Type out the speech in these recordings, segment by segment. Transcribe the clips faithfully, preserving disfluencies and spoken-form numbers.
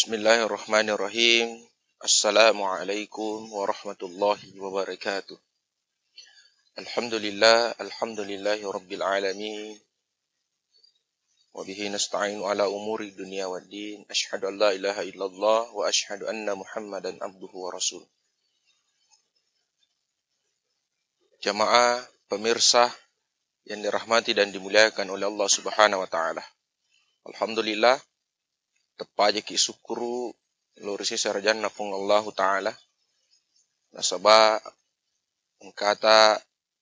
Bismillahirrahmanirrahim. Assalamualaikum warahmatullahi wabarakatuh. Alhamdulillah, alhamdulillahi rabbil alamin. Wa bihi nasta'inu ala umuri dunya waddin. Asyhadu an la ilaha illallah wa asyhadu anna Muhammadan abduhu wa rasul. Jamaah pemirsa yang dirahmati dan dimuliakan oleh Allah Subhanahu wa Ta'ala. Alhamdulillah, teppajaki sukkuru lao ri sese arajanna Puang Allahu Ta'ala. Nasaba engkata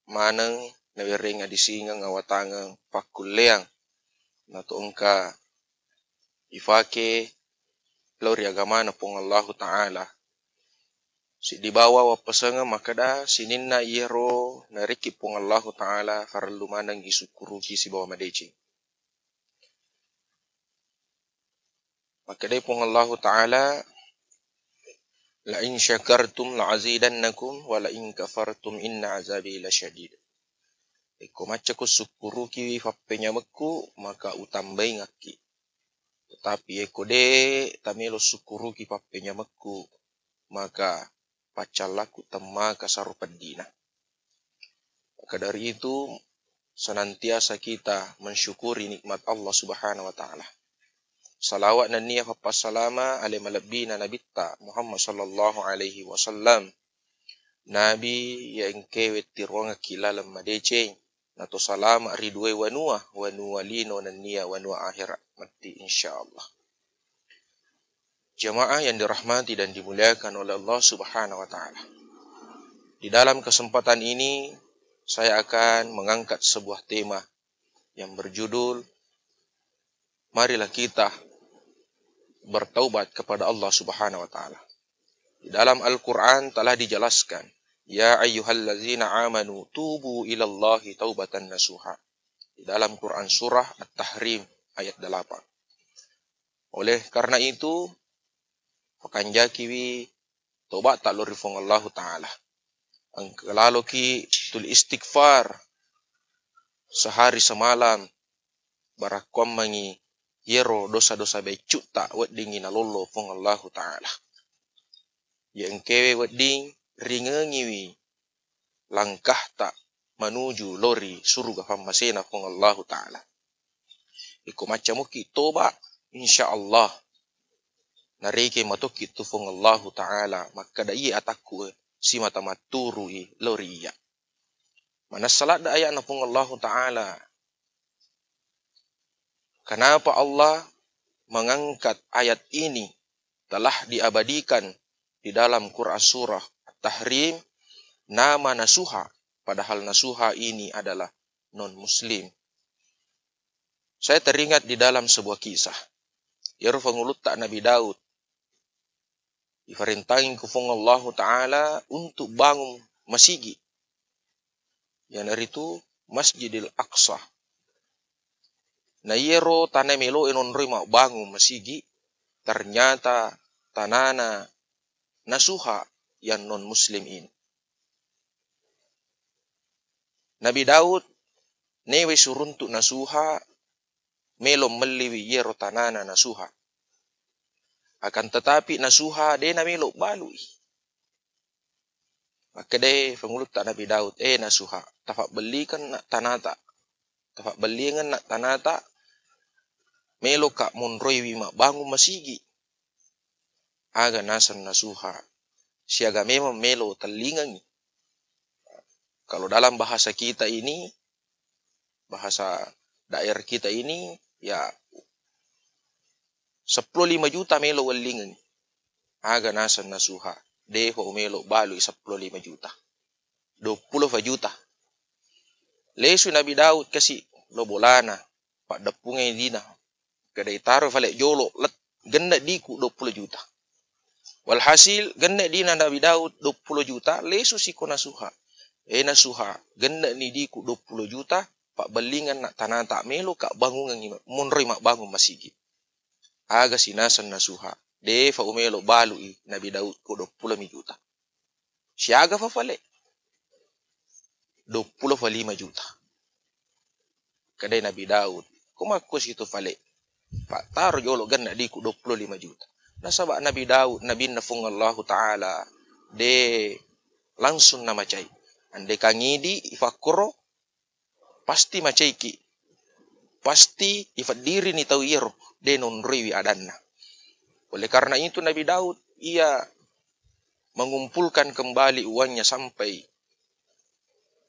maneng nawereng adisingeng awatangeng pakkulleang nato engka ifake lao ri agamana Puang Allahu Ta'ala. Siddi bawa wappasengeng makkeda sininna iyaro narekki Puang Allahu Ta'ala farellu maneng isukkuruki sibawa madeceng. Makkedai Puang Allahu Ta'ala, "La in syakartum la azidannakum wa la in kafartum inna azabi lasyadid." Ikko maccako sukkurukiwi pappenyamekku, maka utambaingakki. Tetapi ikko de tamelo sukkuruki pappenyamekku, maka paccallaku temmaka saro peddina. Maka dari itu, senantiasa kita mensyukuri nikmat Allah Subhanahu wa Ta'ala. Salawat nennia fappassalama ale malebbina Nabitta Muhammad sallallahu alaihi wasallam. Nabi ya engkewe tiruangekki laleng madeceng, nato salama ri duae wanua, wanua lino nennia wanua akhirat matti, insyaallah. Jamaah yang dirahmati dan dimuliakan oleh Allah Subhanahu wa Ta'ala. Di dalam kesempatan ini, saya akan mengangkat sebuah tema yang berjudul, "Marilah kita bertaubat kepada Allah Subhanahu wa Ta'ala." Di dalam Al-Quran telah dijelaskan, "Ya ayyuhallazina amanu tubu ilallahi taubatan nasuha." Di dalam Quran surah At-Tahrim ayat delapan. Oleh karena itu, pakanjakiwi tobatta lao ri Puang Allahu Ta'ala. Engka laloki tuli istighfar sehari semalam, barakkuammengi iyaro dosa-dosa beccutta weddingngi nalollo Puang Allahu Ta'ala. Ya engkewe wedding ringengiwi langkahta manuju lao ri suruga pammasena Puang Allahu Ta'ala. Ikko macca mukki toba, insyaallah narekeng matokki tu Puang Allahu Ta'ala makkeda, "Iye atakku, simata matturui lao ri iyya." Manessa ladde aya'na Puang Allahu Ta'ala. Kenapa Allah mengangkat ayat ini telah diabadikan di dalam Quran surah At-Tahrim nama nasuha, padahal nasuha ini adalah non-muslim. Saya teringat di dalam sebuah kisah. Iyaro pangulutta Nabi Daud, ifarentangi ku Puang Allahu Ta'ala untuk bangun masigi, iyanaritu Masjidil Aqsa. Na iyaro tana melo e nonroi mabbangung masigi, ternyata tanana nasuha yang non-muslim ini. Nabi Daud newe suruntuk nasuha melo melliwi iyaro tanana nasuha. Akan tetapi nasuha de namelo balui. Makkedai pangulutta Nabi Daud, "Eh nasuha, tafabbellikenna tanata. Tafabbelliangenna tanata, meloka monroiwi mabbangung masigi." Aga naseng nasuha, siaga memang melo tellingengi. Kalau dalam bahasa kita ini, bahasa daerah kita ini, ya, seppulo lima juta melo wellingengi. Aga naseng nasuha, defa umelo balui seppulo lima juta. Duappulo fa juta. Lesu Nabi Daud kasi lo bolana, paddeppungai dina. Kedai taro fale jolo, let-, genne diku duappulo juta. Walhasil, genne dina Nabi Daud duappulo juta, lesu siko nasuha. Eh nasuha, genne ni diku duappulo juta, pabbellingenna tanata meloka bangungengi, monroi mabbangung masigi. Aga sinaseng nasuha, defa umelo balui Nabi Daud ko duappulo mi juta. Siaga fa fale? Duappulo fa lima juta. Kedai Nabi Daud, ko makkuasitu fale? Pattaro jolo genne diku duappulo lima juta. Nasaba Nabi Daud, nabinna Fuang Allahu Ta'ala, de langsung namacai. Andai kangidi ifakkoro, pasti macaiki. Pasti ifeddirini tau iyaro, de nonroiwi adanna. Oleh karena itu, Nabi Daud, ia mengumpulkan kembali uangnya sampai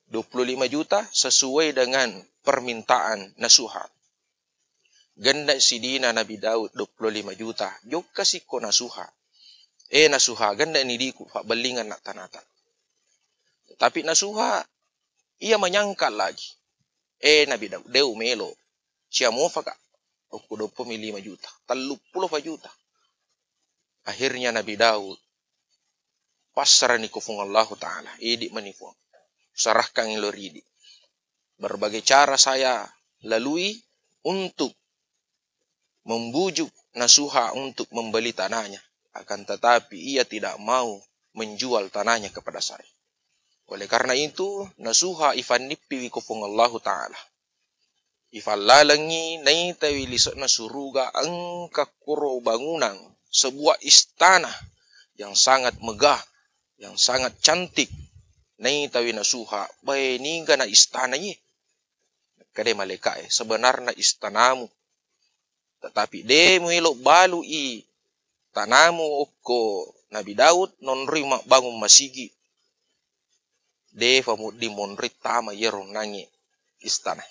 dua puluh lima juta sesuai dengan permintaan Nasuha. Genne sidina Nabi Daud dua puluh lima juta. Jokka sikko Nasuha. Eh, Nasuha, genne ni diku, fabbellinganna tanata. Tetapi Nasuha, ia menyangkal lagi. Eh, Nabi Daud, de umelo. Sia mofaka. Okko dua puluh lima juta. Telluppulo fa juta. Akhirnya Nabi Daud passarani ko Fuang Allahu Ta'ala. Idi mani Fuang. Serahkan lo ridi. Berbagai cara saya lalui untuk membujuk Nasuha untuk membeli tanahnya. Akan tetapi ia tidak mau menjual tanahnya kepada saya. Oleh karena itu, Nasuha ifannippiwi ko Fuang Allahu Ta'ala. Ifallalengngi naitawi lise'na suruga engka koro bangunan sebuah istana yang sangat megah, yang sangat cantik. Naitawi Nasuha, "Bae, niga na istana iye?" Kade malaika'e, "Sebenarna istanamu. Tetapi de muelo balui tanamu okko Nabi Daud, nonroi mabbangun masigi. Defa mudding monroi tama iyaro nangi istana."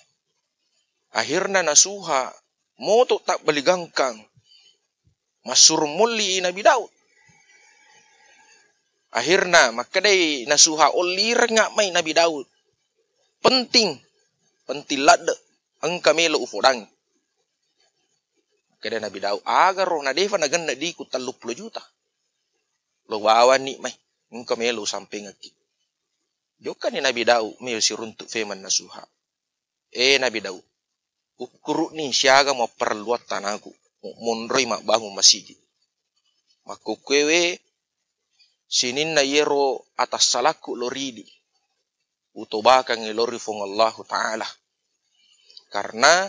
Akhirna Nasuha moto tabbali gangkang, massuro molli Nabi Daud. Akhirna makkedai Nasuha, "Ollirengnga mai Nabi Daud. Penting, penting ladde, engka melo ufodangi." Makkeda Nabi Daud, "Agaro na defa nagenne diku telluppulo juta. Lo bawanni mai, engka melo usampengekki." Jokkani Nabi Daud melo siruntu femeng Nasuha. "Eh, Nabi Daud, ukkuru'ni siaga muapparelluang tanaku, mu-, monroi mabbangun masigi. Makkukkuewe sininna iyero atassalakku lo ridi, utobakangngi lo ri Fuang Allahu Ta'ala. Karena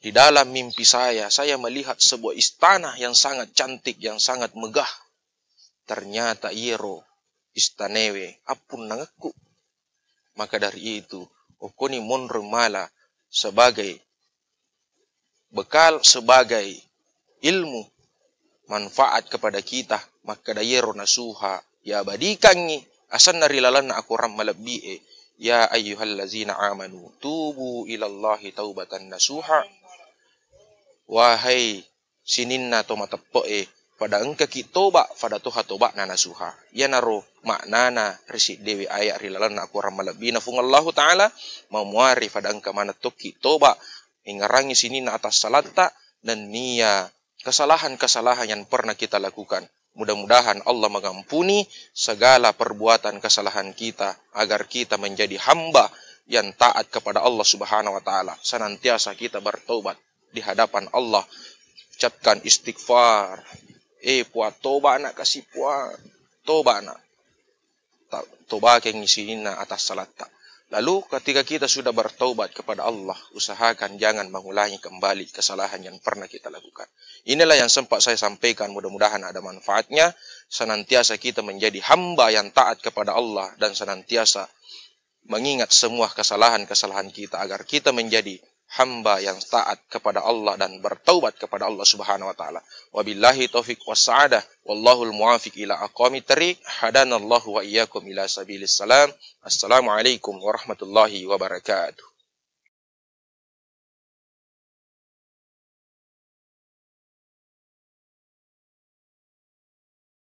di dalam mimpi saya, saya melihat sebuah istana yang sangat cantik, yang sangat megah. Ternyata iyero istanewe appunnangekku. Maka dari itu, okkoni monro mala sebagai bekal, sebagai ilmu manfaat kepada kita." Makkeda iyero Nasuha, iabadikangngi asenna ri lalenna akorang malebbi'e, "Ya ayyuhallazina amanu tubu ilallahi taubatan nasuha." Wahai sininna to mateppe'e, pada engkaki toba, pada toha toba'na nasuha. Iyanaro maknana ri siddewe ayat ri lalenna akorang malebbina Fuang Allahu Ta'ala, mamuare pada engka maneng tokki toba, ingarangi sininna atassalatta, nennia kesalahan-kesalahan yang pernah kita lakukan. Mudah-mudahan Allah mengampuni segala perbuatan kesalahan kita, agar kita menjadi hamba yang taat kepada Allah Subhanahu wa Ta'ala. Senantiasa kita bertobat di hadapan Allah. Ucapkan istighfar. "Eh, Puang, toba nak, kasi Puang. Toba nak." Ta-, tobakengngi sininna atassalatta. Lalu ketika kita sudah bertaubat kepada Allah, usahakan jangan mengulangi kembali kesalahan yang pernah kita lakukan. Inilah yang sempat saya sampaikan, mudah-mudahan ada manfaatnya. Senantiasa kita menjadi hamba yang taat kepada Allah dan senantiasa mengingat semua kesalahan-kesalahan kita agar kita menjadi hamba yang taat kepada Allah dan bertaubat kepada Allah Subhanahu wa Ta'ala. Wabillahi taufiq wassa'adah. Wallahul muwafiq ila aqwamit thariq. Hadanallahu wa iyyakum ila sabilis salam. Assalamualaikum warahmatullahi wabarakatuh.